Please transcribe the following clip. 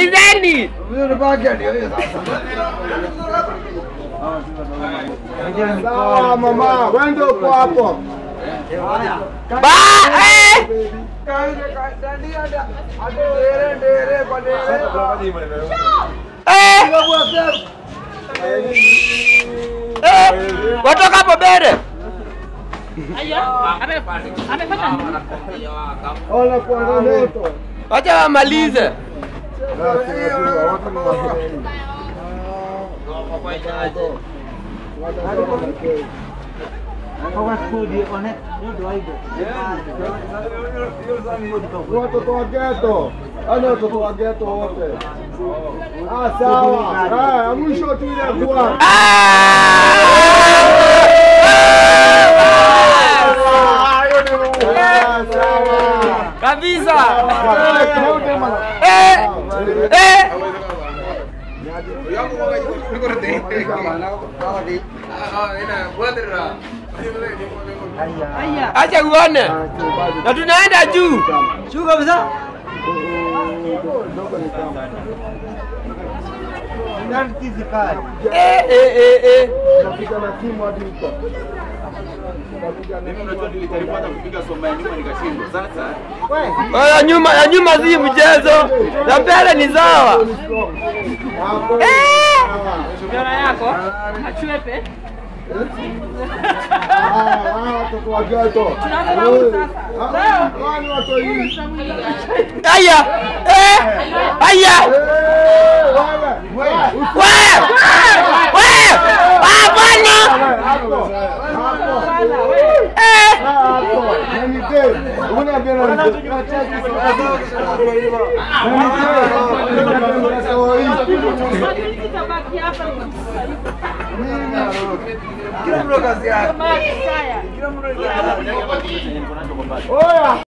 Malizeni. Sawa mama, wewe ndio uko hapo. Ba eh. Eh. Eh. Watoka hapo mbele. Ona kwa moto. Wacha wamalize. Watoto wa ghetto. Ana watoto wa ghetto wote. Ah, sawa. Ah, mwisho tu ile kwa. Kabisa. Eh. Eh. Acha uone. Na tunaenda juu. Juu kabisa. Eh eh eh eh. Tunapiga na timu hadi huko. Mimi unajua nilijaribu hata kupiga soma ya nyuma nikashindwa. Sasa ya nyuma, ya nyuma si mchezo. Ya mbele ni sawa. Eh! Biona yako achuepe. Ah, watoto wa ghetto. Sasa. Aya! Eh! Aya! We! We! Hapana! Eh! Kila mtu kazi yake. Kila mtu Oya!